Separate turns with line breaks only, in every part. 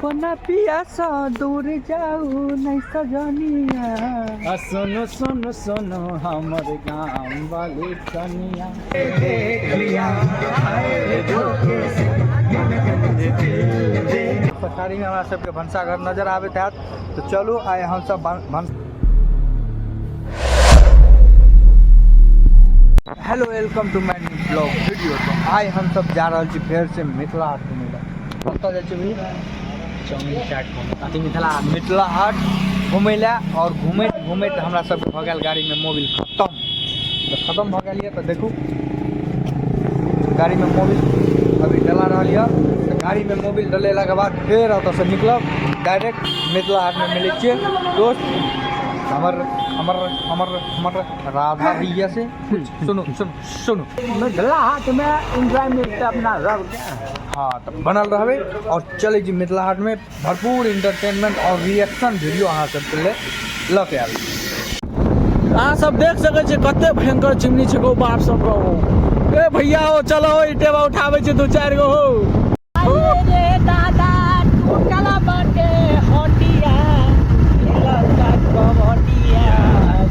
अपना पिया सँ दूर जाऊ नहीं सजनिया।
आ सुनो सुनो सुनो हमर गाम वाली कनिया। देख लिया
पछाड़ी में हमरा सबके भनसाघर नजर आबैत हैत। तऽ चलू आइ हमसब भन hello welcome to my new blog video. तऽ आइ हमसब जा रहल छी फेर से मिथिला हाट घुमै लए। कतऽ जाइ छी भैया?
चाउमीन चाट घूमे अथी मिथिला हाट।
मिथिला हाट घुमै लए। और घुमैत घुमैत हमरा सबके भऽ गेल गाड़ीमे मोबिल खतम। तऽ खतम भऽ गेल यऽ तऽ देखू गाड़ीमे मोबिल अभी डला रहल यऽ। तऽ गाड़ीमे मोबिल डलेलाके बाद फेर ओतऽसँ निकलब डायरेक्ट मिथिला हाटमे मिलै छियै दोस्त हमर हमर हमर हमर राधा भैया से। सुनू सुनू सुनू
मिथिला हाट में एंजॉय मिलते अपना सबके।
हाँ तऽ बनल रहबै और चलै छी मिथिला हाटमे भरपूर इंटरटेनमेंट और रिएक्शन वीडियो अहाँ सबके लेल लऽ के आबै छी।
अहाँ सब देख सकै छियै कते भयंकर चिमनी छै गो बाप सब गो। ए भैया हो चलो हो ईटेबा उठाबै छै दू चारि गो हो।
रे दादा टूटल बाटे हटिया लड़का कबड्डिया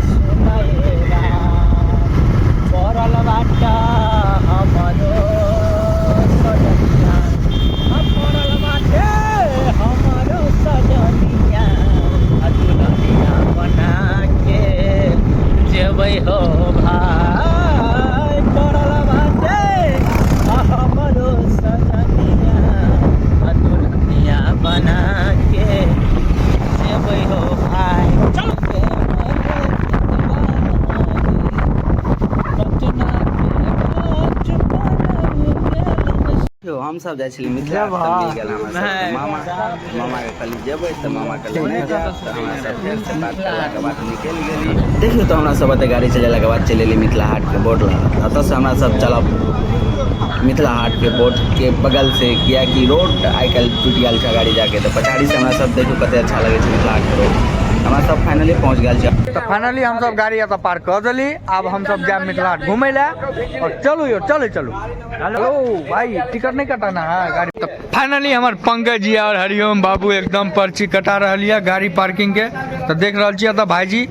सुनए राम पड़ल बाटा हमरो सजनिया पड़ल बाटे हमरो सजनिया दुल्हनिया बना के जेबै हो भाई पड़ल बाटे हमरो सजनिया दुल्हनिया बना के जेबै हो भाई। चलो
हम सब जाइ छली मिथिला हाट तऽ मिल गेल हमरा सबके मामा। मामा के कहली जेबै तऽ मामा कहले नहि जायब। तऽ हमरा सब फेर से बात करलाके बाद निकलि गेली। देखियौ तऽ हमरा सब एतऽ गाड़ी चलेलाके बाद चलि एली मिथिला हाटके बोर्ड लग। एतऽसँ हमरा सब चलब मिथिला हाटके बोर्ड के बगल से, कियाकि रोड आइ काल्हि टूटि गेल छै गाड़ी जाके। तऽ पछाड़ी से हमरा सब देखियौ कते अच्छा लगै छै मिथिला हाटके रोड। हमरा सब फाइनली पहुँच गेल छै।
तऽ फाइनली हम सब गाड़ी एतऽ पार्क कऽ देली। आब हम सब जायब मिथिला हाट घुमै लए। और चलू यौ चलू चलू। हेलो भाई टिकट नहीं कटाना है गाड़ी। तऽ फाइनली हमर पंकज जी और हरिओम बाबू एकदम पर्ची कटा रहल यऽ गाड़ी पार्किंग के। तऽ देख रहल छी एतऽ भाईजी।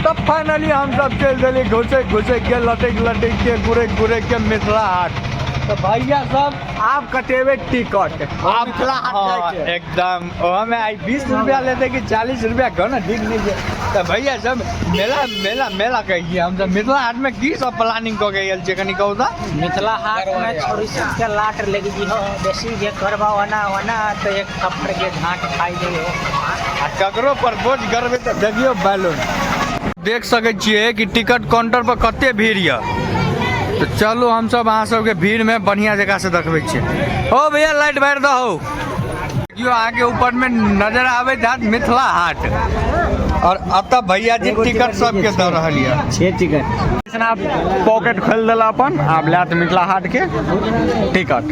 तब फाइनली हम सब चलि देली घुसैक घुसैक के लटकि लटकि के गुरैक गुरैक के मिथिला हाट। तऽ भैया सब
आब कटेबै टिकट।
आब
मिथिला हाट
हाँ,
जाइके।
एकदम ओहमे आइ 20 रुपया लेतै कि 40 रुपया कहू ने ठीक नहीं छै। तऽ भैया सब मेला मेला मेला कहै छियै हम सब। मिथिला हाट में की सब प्लानिंग कऽ के गेल छियै कनि कहू तऽ?
मिथिला हाट में छोरी सबके लाट लग जी हो बेसी जे करबा ओना ओना तऽ एक थप्पड़ के झाँट खाइ जाइ हो।
आ ककरो प्रपोज करबै तऽ देखियौ बैलून। देख सकै छियै कि टिकट काउंटर पर कते भीड़ यऽ। तऽ चलू हम सब अहाँ सबके भीड़ में बढ़िया जगह से देखबै छियै। ओ भैया लाइट बारि दहो। देखियौ अहाँके ऊपर में नजर आबैत हैत मिथिला हाट। और एतऽ भैया जी टिकट सबके दऽ रहल यऽ।
6 टिकट। पॉकेट खोलि देला अपन, आब लैत मिथिला हाट के टिकट।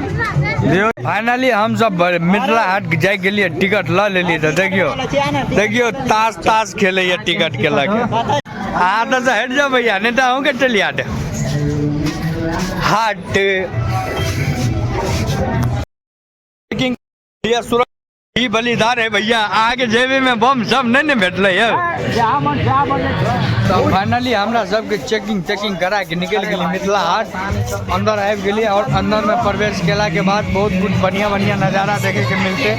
फाइनली हम सब मिथिला हाट जाय गेलियै टिकट लऽ लेलियै। तऽ देखियौ देखियौ ताश ताश खेलैया टिकट के लऽ के। अहाँ तऽ से हटि जाउ भैया नहीं तऽ अहूँके चलि आयत हाट। ई बलिदान है भैया अहाँके जेबी में बम सब नहीं ने भेटलै यौ। तऽ फाइनली हमरा सबके चेकिंग तेकिंग करा के निकलि गेली मिथिला हाट। अंदर आबि गेली और अंदर में प्रवेश केला के बाद बहुत कुछ बढ़िया बढ़िया नजारा देखे के मिलते।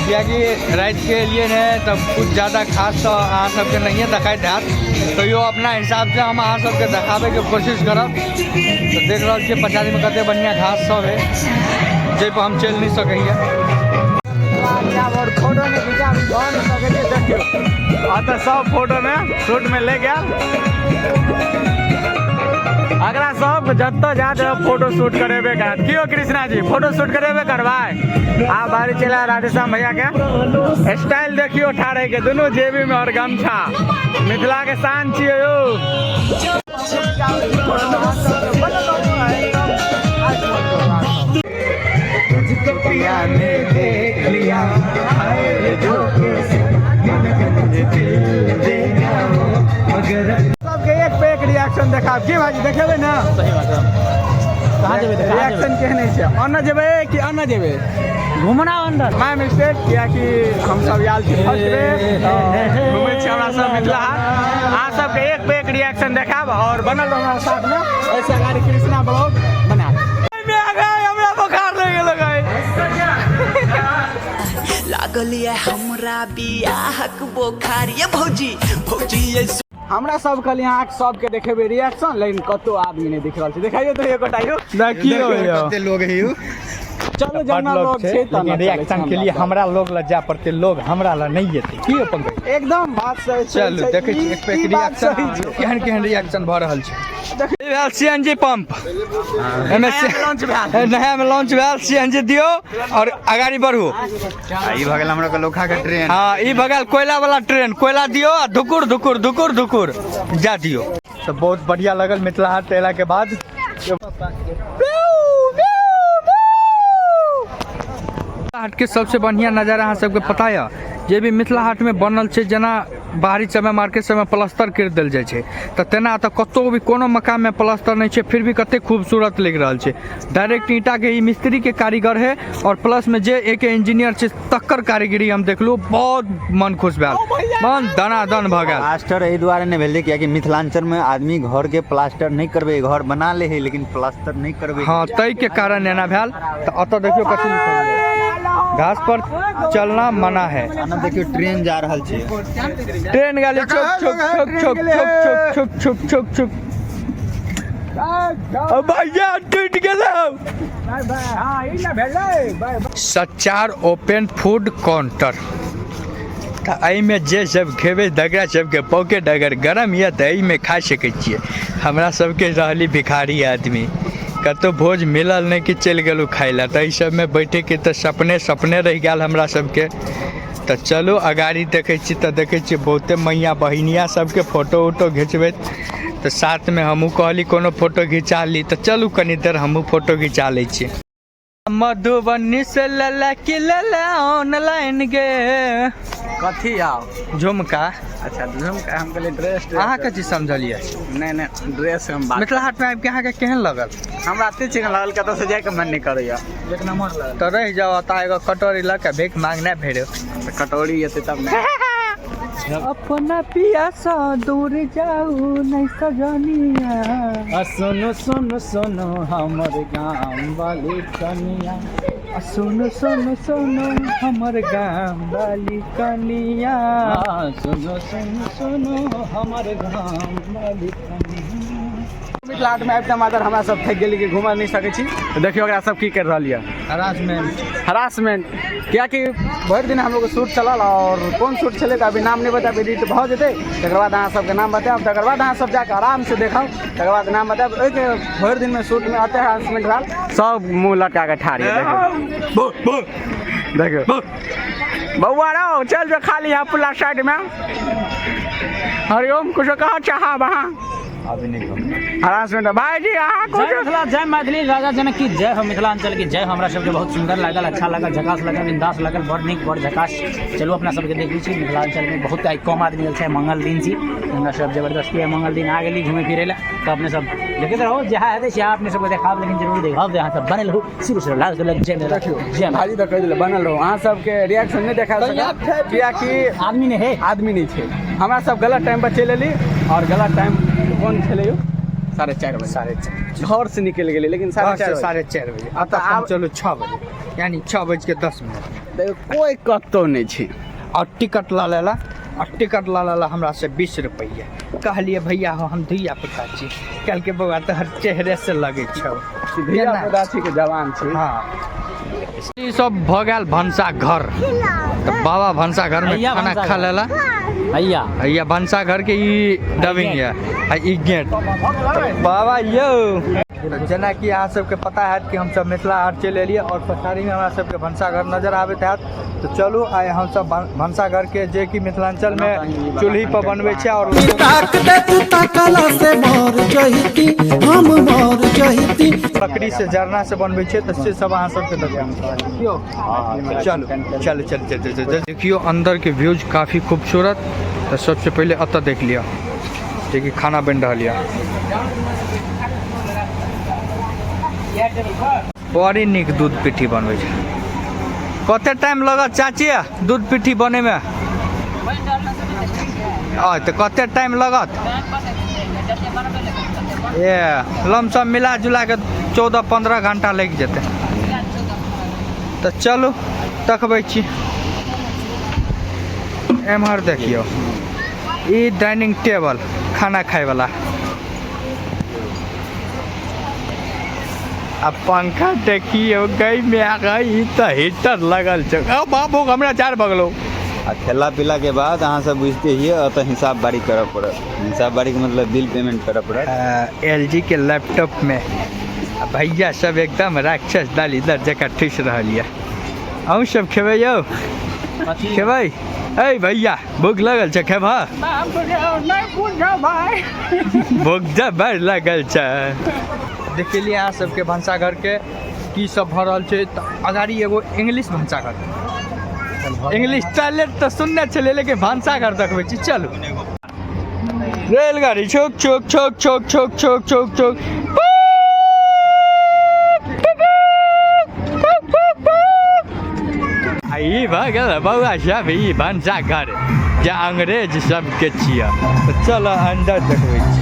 कियाकि राति के एलियै ने तऽ कुछ ज्यादा खास तऽ अहाँ सबके नहिए देखाइत हैत, तैयो अपना हिसाब से हम अहाँ सबके देखाबैके कोशिश करब। तऽ देख रहल छियै पछाड़ी में कते बढ़िया घास सब है जाहिपर हम चलि नहि सकैया।
और फोटो नहीं खिंचा सकै छियै। देखियौ एतऽ सब फोटो में शूट में ले गेल। अगला सब जतऽ जात फोटो शूट करेबे करत। की हो कृष्णा जी फोटो शूट करेबे करबै? आब बारी चला राधेश्याम भैया के स्टाइल देखियौ ठाढ़े के दुनू जेबी में और गमछा। मिथिला के शान छियै यौ। सबके एक पे एक रिएक्शन देखाब की भाजी देखेबै ना?
सही बात है। कहाँ जेबै तऽ कहाँ
रिएक्शन केहन छै? ओन्ने जेबै कि ओन्ने जेबै?
घुमना अंदर।
माय मिस्टेक, कियाकि हम सब आयल छी फर्स्ट बेर, तऽ घुमै छी हमरा सब मिथिला हाट। अहाँ सबके एक पे एक रिएक्शन देखायब और बनल रहू हमरा साथमे। ऐसे अगाड़ी कृष्णा ब्लॉग बनायब। हमरा बोखार लागि गेल।
लागल ये हमरा बियाहक बोखार ये भौजी, भौजी ये।
हमरा सब कहलियै अहाँ सबके देखेबै रिएक्शन, लेकिन कतौ आदमी नहि दिख रहल छै। देखाइयो तऽ एकोटा यौ।
देखियो यौ।
कते लोग है यौ।
चलू, जतना लोग छै तना
लेकिन रिएक्शन के लिए हमरा लोग लग जाय पड़तै, लोग हमरा लग नहीं जेतै। की हो पंकज?
एकदम बात सही छै।
चलू, देखै छी एक पे एक
ई बात
रिएक्शन
सही छै।
केहन केहन रिएक्शन भऽ रहल छै। ई भेल सीएनजी पंप, एहिमे
लॉन्च भेल।
नया में लॉन्च भेल। सीएनजी दियौ और अगाड़ी बढ़ू।
आ ई भऽ गेल हमरा के लोखा के ट्रेन।
हाँ, ई भऽ गेल कोयला वाला ट्रेन। कोयला दियौ आ धुकुर धुकुर धुकुर धुकुर जा दियौ। तऽ बहुत बढ़िया लगल मिथिला हाट एला के बाद। मिथिला हाट के सबसे बढ़िया नजारा अहाँ सबके पता यऽ, जे भी मिथिला हाट में बनल छै, जेना बाहरी सबमे, मार्केट सबमे प्लास्टर करि देल जाइ छै, तऽ तेना एतऽ कतहु भी कोनो मकानमे प्लास्टर नहि छै, फिर भी कते खूबसूरत लागि रहल छै। डायरेक्ट ईंटाके ई मिस्त्रीके कारीगर है और प्लसमे जे एक इंजीनियर छै तकर कारीगरी हम देखलहुँ, बहुत मन खुश भेल, मन दनादन भऽ गेल।
प्लास्टर एहि दुआरे नहि भेलै कियाकि मिथिलांचल में आदमी घर के प्लास्टर नहि करबै, घर बना ले है लेकिन प्लास्टर नहि करबै।
हँ, ताहिके कारण एना भेल। तऽ एतऽ देखियौ कथी लिखल यऽ, घास पर चलना मना है।
आना देखियौ, ट्रेन जा रहल छै।
ट्रेन गेलै, छुक छुक छुक छुक छुक छुक छुक छुक छुक। अब भैया टूटि गेलै। सच्चार ओपन फूड काउंटर, तऽ एहिमे जे सब खेबै तकरा सबके पॉकेट अगर गरम यऽ तऽ एहिमे खा सकै छियै। हमरा सबके रहली भिखारी आदमी, कतहु भोज मिलल नहि कि चलि गेलहुँ खाय लए, तऽ एहि सबमे बैठेके तऽ सपने सपने रहि गेल हमरा सबके। तऽ चलू अगाड़ी देखै छी, तऽ देखै छियै बहुते मैया बहिनिया सबके फोटो उटो घिचबैत, तऽ साथमे हमहूँ कहली कोनो फोटो घिचा ली। तऽ चलू, कनी देर हमहूँ फोटो घिचा लै छी। मधुबनी से लला की लला ऑनलाइन गे।
कथी आउ?
झुमका।
अच्छा, झुमका, हम कहलियै ड्रेस।
अहाँ कथी समझलियै?
नहि नहि, ड्रेस हम बात।
मिथिला हाट में आबि के अहाँके केहन लगल?
हमरा एते चिकन लागल, कतऽ से जाइके मन नहि करैया।
एक नंबर लगल।
तऽ रहि जाओ ओतऽ, एगो कटोरी लऽ के भीख मांगने फिरू।
तऽ कटोरी एतै तब ने।
अपना पिया सँ दूर जाऊ नहीं सजनिया।
आ सुनो सुनो सुनो हमर गाम वाली कनिया।
आ सुनो सुनो सुनो हमर गाम वाली कनिया।
आ सुनो सुनो सुनो हमर गाम वाली कनिया।
मिथिला हाट में आबि कऽ मात्र हमरा सब थाकि गेली कि घुमऽ नहि सकै छी। तऽ देखियौ ओकरा सब की करि रहल यऽ।
हरासमेंट।
हरासमेंट, कियाकि भरि दिन हमलोग शूट चलल और कोन शूट छलै तऽ अभी नाम नहि बतायब। एडिट भऽ जेतै तकर बाद अहाँ सबके नाम बतायब, तकर बाद अहाँ सब जाकऽ आराम से देखब, तकर बाद नाम बतायब। ओहिके भरि दिनमे शूटमे एते हरासमेंट भेल, सब मुँह लटका कऽ ठाढ़ यऽ। देखियौ देखियौ, बौआ रौ, चल जो खाली यहाँ पुला साइड में। हरिओम, कुछो कहो चाहब अहाँ?
अभी नहि कहब।
हरासमेंट भाईजी अहाँ
जय
कुछो।
मिथिला, जय मैथिली, राजा जनक की जय हो, मिथिलांचल की जय हो। हमरा सबके बहुत सुंदर लागल, अच्छा लागल, झकास लागल, बिंदास लागल, बड़ नीक, बड़ झकास। चलू, अपना सबके देखै छी मिथिलांचल में बहुत आइ कम आदमी गेल छै। मंगल दिन छी, हमरा सब जबरदस्ती आइ मंगल दिन आ गेली घूमे फिरे लए। तऽ अपने सब देखैत रहू, जहाँ हेतै से अपने सबके देखाब, लेकिन जरूर देखाब। अहाँ सब बनल रहू शुरू से लाल कलर। जय मिथिला, जय मैथिली।
भाजी तऽ कहि देलै बनल रहू। अहाँ सबके रिएक्शन नहि देखा सकब कियाकि
आदमी नहि है।
आदमी नहि छै। हमरा सब गलत टाइम पर चलि एली और गलत टाइम कोन छलै यौ? 4:30 बजे।
4:30।
घर से निकलि गेलै लेकिन 4:30 बजे।
4:30 बजे
तऽ
एतऽ
आब-
चलू 6 बजे, यानी 6 बजिके 10 मिनट।
देखियौ, कोइ कतहु नहि छै।
और टिकट लऽ लेला और टिकट लऽ लेला हमरा से 20 रुपैआ। कहलिए, भैया हो, हम धिया पुता छी। कहलकै, बौआ, तोहर चेहरे से लगै छौ।
धिया
केना?
पुता छी के जवान छी।
हाँ, ई सब भऽ गेल भनसा घर। तऽ बाबा भनसा घर में
भैया
खाना
भनसा
खा
घर।
लेला।
भैया।
भैया भनसा घर के ई डबिंग यऽ आ ई गेट। तऽ बाबा यौ, तऽ जेनाकि अहाँ सबके पता हैत कि हमसब मिथिला हाट चलि एलियै और पछाड़ीमे हमरा सबके भनसाघर नजर आबैत हैत। तऽ चलू, आइ हमसब भनसाघर के जे कि मिथिलांचलमे चूल्ही पर बनबै छै और
ताक दे तू ताकला से मर जहिती, हम मर जहिती।
लकड़ी से, जरना से बनबै छै, तऽ से सब अहाँ सबके देखायब। चलू चलू चलू चलू चलू। देखियौ अंदर के व्यूज काफी खूबसूरत। तऽ सबसे पहिले एतऽ देख लिअ, जे कि खाना बनि रहल यऽ। बड़ी नीक दूध पिट्ठी बनबै छै। कते टाइम लगत चाची दूध पिट्ठी बनैमे? आ तऽ कते टाइम लगत? ए लमसम मिला जुला के 14-15 घंटा लागि जेतै। तऽ चलू तकबै छी। एम्हर देखियौ ई डाइनिंग टेबल खाना खायवला, आ पंखा देखियौ गई में आ गई, ई तऽ हीटर लगल छै। ओ बाबू हमरा चार बगलो।
आ खेला पीला के बाद अहाँ सब बुझते हियै ओतऽ हिसाब बारी करऽ पड़त। हिसाब बारी के मतलब बिल पेमेंट करऽ पड़त।
एल जी के लैपटॉप में आ भैया सब एकदम राक्षस दाल इधर जकाँ ठुसि रहल यऽ। अहूँ सब खेबै यौ? खेबै? ऐ भैया भूख लगल छै, खेबह? भूख जबर लगल छै। देखेलियै अहाँ सबके भनसाघर के की सब भऽ रहल छै। तऽ अगाड़ी एगो इंग्लिश भनसाघर, इंग्लिश टॉयलेट तऽ सुनने छलियै, लेकिन भनसाघर देखबै छी। चलू रेलगाड़ी छोक छोक छोक छोक छोक छोक छोक छोक। आ ई भऽ गेल बौआ सब ई भनसाघर जे अंग्रेज सबके छियै। तऽ चल अन्दर देखबै छी।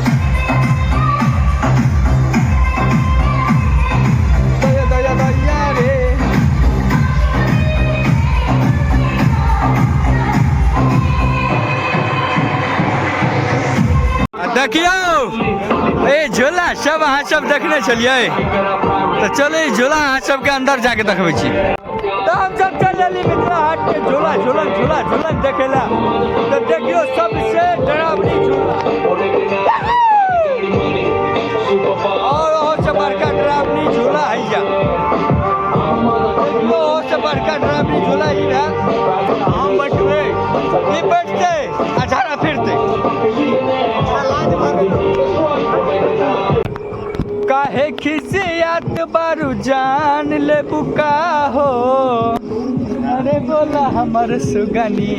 दया दया दया रे। देखियौ ए झूला सब अहाँ सब देखने छलियै, तऽ चलू ई झूला अहाँ सबके अंदर जाके देखबै छी। तऽ हम सब चलि एली मिथिला हाट के झूला झूलन झूला झूलन देखे ला। तऽ देखियौ सबसे डरावनी झूला और ओहो से बड़का डरावनी झूला है या। देखियौ ओहो से बड़का डरावनी झूला ई भेल। हम बैठबै, ई बैठतै आ झाड़ा फिरतै। काहे खिसियात बारू जान ले बुका हो, अरे बोला हमर सुगनी,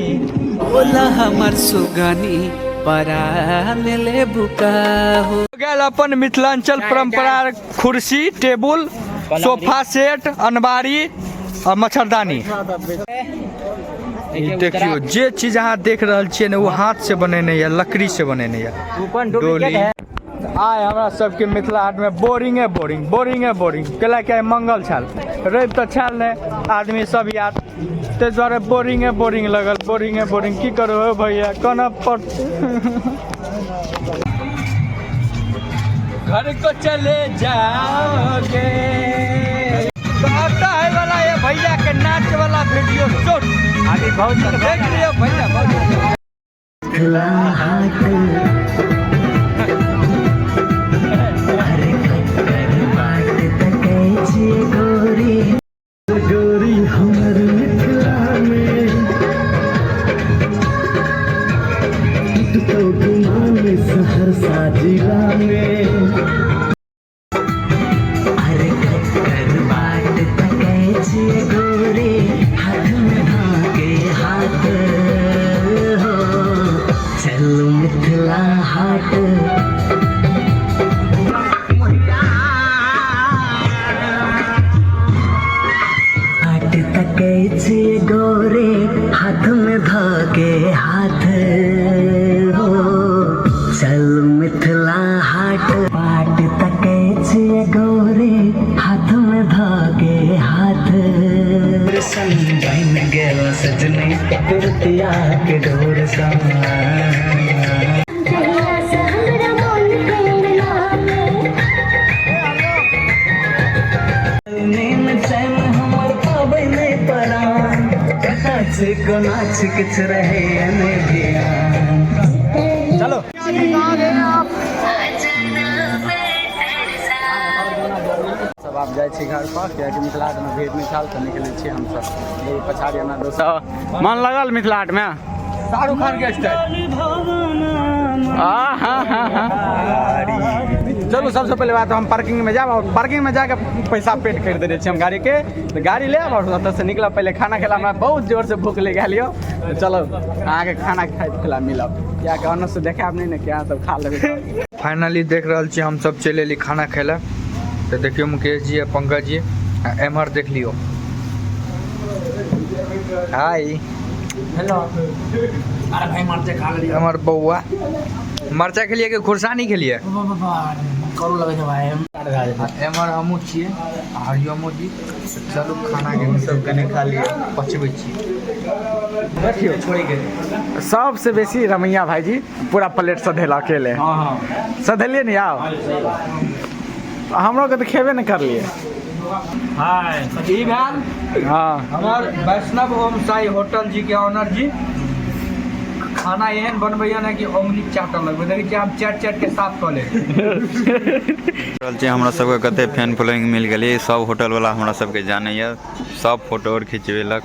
बोला हमर सुगनी परान ले बुका हो।
गेल अपन मिथिलांचल परंपरा कुर्सी टेबुल सोफा सेट अनबारी और मच्छरदानी। देखियो जे चीज अहाँ देख रहल छियै ने ओ हाथ से बनेने यऽ, लकड़ी से बनेने यऽ। डोली। आइ हमरा सबके मिथिला हाट में बोरिंगे बोरिंग बोरिंगे बोरिंग, कैला कि आइ मंगल छल, रवि तऽ छल नहि, आदमी सब याद, ताहि दुआरे बोरिंगे बोरिंग लगल, बोरिंगे बोरिंग। की करू हो भैया, कोना पर घर को चले जाओगे। तो आता है वाला ये भैया के नाच वाला वीडियो शूट
अभी बहुत
देख लियो भैया भौजी।
सब आब जाइ छी घर पर, कियाकि मिथिला हाट में भीड़ नहि छल तऽ निकलै छी हमसब। देखियौ पछाड़ी हमरा दोस्त मन लगल मिथिला हाट में।
शाहरुख खान के स्टाइल।
चलू सबसे पहले बात हम पार्किंग में जाब और पार्किंग में जाके पैसा पेड कर देने छी हम गाड़ी के, तऽ गाड़ी लेब और ओतऽ से निकलब। पहले खाना खेला, हमरा बहुत जोर से भूख लागि गेल यौ। तऽ चलो अहाँके खाना खाइत खेला मिलब, कियाकि ऑनर से देखायब नहि ने कि अहाँ सब खा लेबै।
फाइनली देख रहल छी हम सब चलि एली खाना खाय लए। तऽ देखियौ मुकेश जी आ पंकज जी आ एम्हर देख लियौ। हाय।
हेलो। अरे भाई, मरचा खा लेलियै।
हमर बौआ मरचा खेलियै कि खुरसानी खेलियै?
करू लगै छै भाई।
आ एम्हर हमहूँ छियै आ हरिओमो जी। चलू, खानाके
सब कने खा लिअ।
पचबै छी।
देखियौ, सबसे बेसी रमैया भाईजी पूरा प्लेट सधेला अकेले।
हाँ हाँ
सधेलियै ने? आउ, हमरो के तऽ खेबे नहि करलियै।
हाय।
ई भेल हमर वैष्णव ओम साई होटल जी के ऑनर जी। खाना एहन बनबैया ने कि उंगली चाटऽ लगबै। देखै छियै, हम चाटि चाटि के साफ कऽ ले।
रहल छै। हमरा सबके कते फैन फॉलोइंग मिल गेलै। सब होटल वाला हमरा सबके जानैया, सब फोटो आर खिंचबेलक।